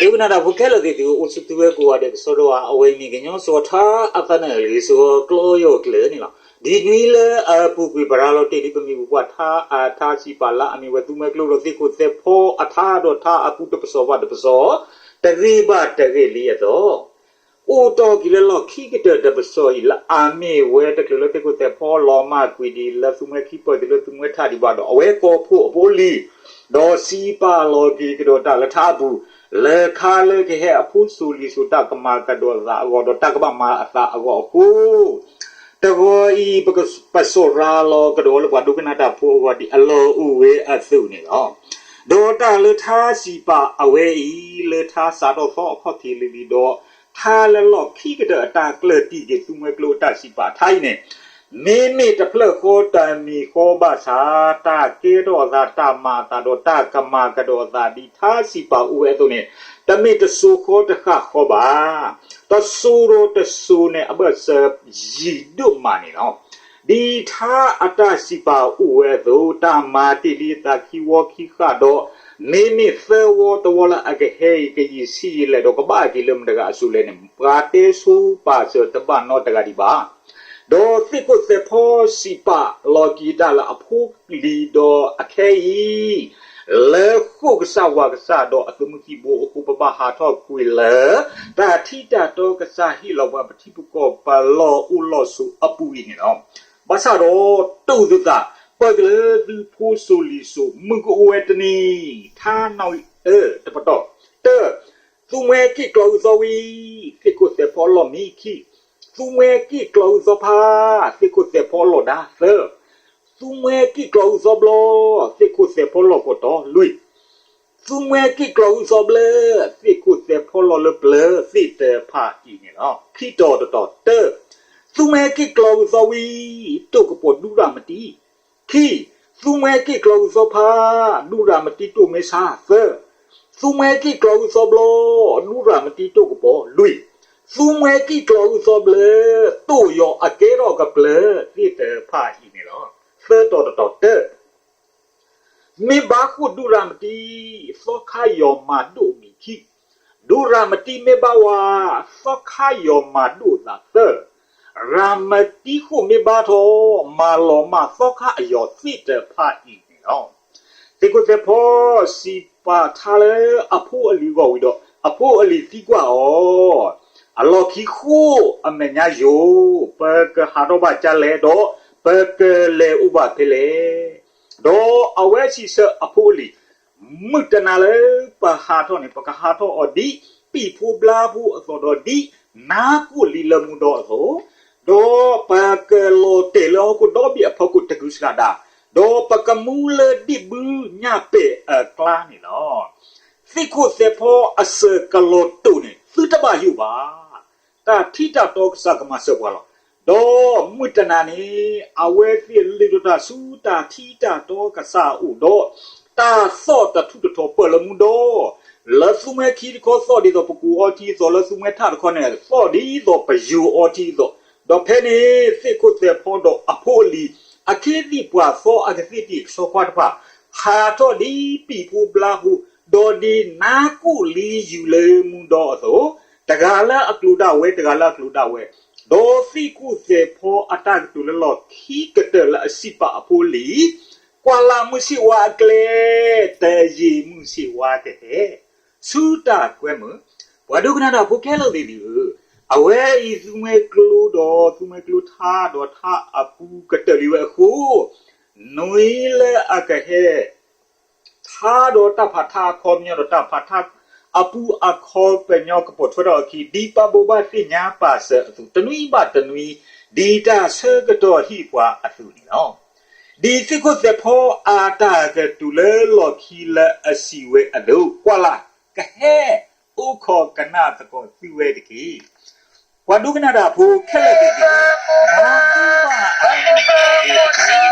ဒိကနၣ်တၢ်ဖိခဲလၢာ်သ့ၣ်သုဧၢ, အိၣ်ဆူၣ်သုဝဲကိးဂၤဒဲးကစီဒီဧါ, အဝဲအံၤမ့ၢ်ကညီစီၤထါအသနၢၣ်လံာ်စီၤကျီယီၢ်ကျၢၢ်န့ၣ်လီၤ. ဒ်နွံလၢအပူၤကွံာ်ပရၤလီၤတ့ၢ်ဒ်ပမ့ၢ်ပပှၤထါအထါစံးပာ်လၢအမ့ၢ်ဝဲသူမှဲကျိဒီးသ့ၣ်ခိၣ်သဲးဖီအထါဒီးထါအပူၤတပစီၣ်ဘၣ်တပစီၣ်, တဂ့ၤဘၣ်တဂ့ၤလံအသိး အိၣ်တီၢ်က့ၤလၢလီၢ်ခံကတၢၢ်တပစီၣ်အံၤ လၢအမ့ၢ်ဝဲတချုးလၢသ့ၣ်ခိၣ်သဲးဖီလီၤမၢ်ကွံာ်ဒံးလၢသူမှဲခံပၢၢ်တုၤလၢသူမှဲထးဒံးဘၣ်ဒီး အဝဲကီၢ်ဖိအဖိအလံၤ, ဒီးစံးပာ်လီၤက့ၤကဒီးတၢ်လၢထါအပူၤ, လၢခါလၢကဟဲအဖိစိၤလံၤစိၤတၢ်ကမၤကဒီးသးအဂီၢ် ဒီးတၢ်ကဘၣ်မၤအသးအဂီၢ်အဃိ တဂီၤအံၤ ပကပစီၤရၤလီၤကဒီးလၢပှၤဒိကနၣ်တၢ်ဖိအဂီၢ်ဒ်အလီၢ်အိၣ်ဝဲအသိးန့ၣ်လီၤ. ဒီးတၢ်လၢထါစံးပာ်အဝဲအံၤ လၢထါစးထီၣ်သီအခီၣ်ထံးလံၤလံၤဒီး ထါလၢလီၢ်ခံကတၢၢ်အတၢ်ကျၢၢ်တံၢ်က့ၤသူမှဲကျိအတၢ်စံးပာ်ထါအံၤန့ၣ် မ့မ့ၢ်တဖျၢၣ်ဃီတမံၤဃီဘၣ်ဆၣ် တၢ်ကဲထီၣ်အသး တၢ်မၤအသး ဒီးတၢ်ကမၤကဒီးအသးဒ်ထါစံးပာ်အိၣ်ဝဲအသိးန့ၣ် တမ့ၢ်တစိၤဃီတဃၣ်ဃီဘၣ်. တစိၤဒီးတစိၤန့ၣ် အဘၢၣ်စၢၤယံာ်ဒိၣ်မးန့ၣ်လီၤ. ဒ်ထါအတၢ်စံးပာ်အိၣ်ဝဲအသိး တၢ်မၤတ့ၢ်လံအသးခံဝီခံဃၣ်ဒီး မ့မ့ၢ်သၢဝီတဝီလၢအကဟဲအံၤ ကယံာ်ဆံးယံာ်လဲၣ်ဒီး ကဘၣ်က့ၤလၢမတၤတဂၤအစိၤလဲၣ်န့ၣ် ပှၤတဲဆိပာ်စၢၤတဘၣ်နီတဂၤဒံးဘၣ်. ဒီးသ့ၣ်ခိၣ်သဲးဖီစံးပာ်လီၤက့ၤတၢ်လၢအဖိလံၤဒီးအခဲအံၤ လၢဃိၣ်ကစၢ်ဝၤကစၢ်ဒီးအသုးမုၢ်သံၣ်ဘိအဃိ ပဘၣ်ဟးထီၣ်ကွံာ်လၢ တၢ်ထံတၢ်တီကစၢ်ဟ့ၣ်လီၤပှၤပထံပကီၢ်ပလီၢ်အိၣ်လီၢ်ဆိးအပူၤအံၤန့ၣ်လီၤ. ဘၣ်ဆၣ်ဒီး တိၢ်သုသး ပၢၢ်တုၤလၢသုဖိစိၤလံၤစိၤ မုၢ်ကအိၣ်ဝဲတနံၤ ထါနီၣ်ဂံၢ်အၢတပတီၢ်, တၢ, သူမှဲက့ၣ်ကျီၤအုးသီဝံၤ သ့ၣ်ခိၣ်သဲးဖီလီၢ်မံ, ခံ, သူမှဲက့ၣ်ကျီၤအုးသီဖး သ့ၣ်ခိၣ်သဲးဖီလီၢ်ဒါ, သၢ, သူမှဲက့ၣ်ကျီၤအုးသီဘျီ သ့ၣ်ခိၣ်သဲးဖီလီၢ်ကီၢ်တီ, လွံၢ်, သူမှဲက့ၣ်ကျီၤအုးသီဘျၢ သ့ၣ်ခိၣ်သဲးဖီလီၢ်လၢပျၢၤ သ့ၣ်တဖၣ်အံၤန့ၣ်လီၤ. ခံတီၤတတီၤ, တၢ, သူမှဲက့ၣ်ကျီၤအုးသီဝံၤ တိၢ်ကပီၤဒူရၤမတံ, ခံ, သူမှဲက့ၣ်ကျီၤအုးသီဖး ဒူရၤမတံတိၢ်မ့ဆါ, သၢ, သူမှဲက့ၣ်ကျီၤအုးသီဘျီ ဒူရၤမတံတိၢ်ကပီၤ, လွံၢ်, သူမှဲက့ၣ်ကျီၤအုးသီဘျၢ တိၢ်ယီၤအကဲထီၣ်ကပျၢၤ သ့ၣ်တဖၣ်အံၤန့ၣ်လီၤ. သၢတီၤတတီၤ, တၢ, မ့ၢ်ဘါဃိၣ်ဒူရၤမတံ သီခါယီၤမၤဒိၣ်မံၤ, ခံ, ဒူရၤမတံမ့ၢ်ဘါဝၤ သီခါယီၤမၤဒိၣ်သး, သၢ, ရၤမတံဃိၣ်မ့ၢ်ဘါထီၣ် မၤလီၤမၢ်သီခါအယီၤ သ့ၣ်တဖၣ်အံၤန့ၣ်လီၤ. သ့ၣ်ခိၣ်သဲးဖီစံးပာ်ထါလၢအဖိအလံၤအဂီၢ်ဝံၤဒီး အဖိအလံၤသံကွၢ်အီၤ, အလီၢ်ခံဃိအမဲာ်ညါယိာ် ပကဟးထီၣ်ဘၣ်ကၢလဲၣ်ဒီး ပကလဲၤအိၣ်ဘၣ်ဖဲလဲၣ်. ဒီးအဝဲစံးဆၢအဖိအလံၤ, မုၢ်တနၤလၢပဟးထီၣ်န့ၣ် ပကဟးထီၣ်အီၤဒ်ပံာ်ဖိဘျါဖိအသိးဒီး ဒ်နါကိၣ်လံလၢမူဒီအသိး, ဒီးပကလီၤတဲာ်လၢဟီၣ်ခိၣ်ဒီဘ့ၣ်အဖီခိၣ်တကုၤဆှးဒၣ်, ဒီးပကမူလၢဒ့ၣ်ဘုညၣ်ပဲာ်အကျါန့ၣ်လီၤ. သ့ၣ်ခိၣ်သဲးဖီအစၢၤကလီၤတိာ်န့ၣ် သုတဘၣ်ယိၣ်ဘၣ်. တၢ်ထံတၢ်တီကစၢ်ကမၤစၢၤပှၤလီၤ. ဒီးမုၢ်တနၤန့ၣ် အဝဲသ့ၣ်လုၢ်ထီၣ်တၢ်ဆူတၢ်ထံတၢ်တီကစၢ်အအိၣ်ဒီး တၢ်သီၣ်တထူၣ်တထီၣ်ပၢၢ်လၢမူဒီ လၢသူမှဲခံတခီသီၣ်ဒ်သိးပကူးအီထံအသိး လၢသူမှဲထးတခီန့ၣ် သီၣ်ဒ်သိးပယူၤအီထံအသိး, ဒီးဖဲန့ၣ် သ့ၣ်ခိၣ်သဲးဖီဒီးအဖိအလံၤ အခ့သ့ၣ်ပှၤသီအကသ့ၣ်တံၢ်ကဆီခွါတဖၣ် ဟးထီၣ်ဒ်ပံာ်ဖိဘျါဖိ ဒီးဒ်နါကိၣ်လံယူၤလၢမူဒီအသိး, တဂၤလၢအကျိၤဒၣ်ဝဲ တဂၤလၢအကျိၤဒၣ်ဝဲ, ဒီးသ့ၣ်ခိၣ်သဲးဖီအတၢ်ကတိၤလၢလီၢ်ခံကတၢၢ်လၢအစံးပာ်အဖိအလံၤ, ကွၢ်လၢ်မုၢ်ဆ့ၣ်ဝါအကျဲ, တယံာ်မုၢ်ဆ့ၣ်ဝါကဟဲ, ဆူတၢ်ကွဲမုာ်, ပှၤဒိကနၣ်တၢ်ဖိခဲလၢာ်သ့ၣ်တဖၣ်ဧၢ, အဝဲအံၤသူမှဲကျိဒီး သူမှဲကျိထါဒီးထါအပူၤကတၢၢ်လံဝဲအဃိ နွံလၢအကဟဲ ထါဒီးတၢ်ဖးထါအခီပညီဒီးတၢ်ဖးထါအပူၤအခီပညီကပိာ်ထွဲထီၣ်အခံ ဒ်ပဘိးဘၣ်သ့ၣ်ညါပာ်စၢၤအသိး တနွံဘၣ်တနွံ ဒ်တၢ်ဆၢကတီၢ်ဟ့ၣ်ပှၤအသိးန့ၣ်လီၤ. ဒ်သ့ၣ်ခိၣ်သဲးဖီအတၢ်ကတိၤလၢလီၢ်ခံလၢအစံးဝဲအသိး, ကွၢ်လၢ်, ကဟဲအိၣ်ခိးကနၣ်သကိးသုဝဲတက့ၢ်. ပှၤဒိကနၣ်တၢ်ဖိခဲလၢာ်သ့ၣ်တဖၣ်, မ်သုဘၣ်အမုာ်တက့ၢ်.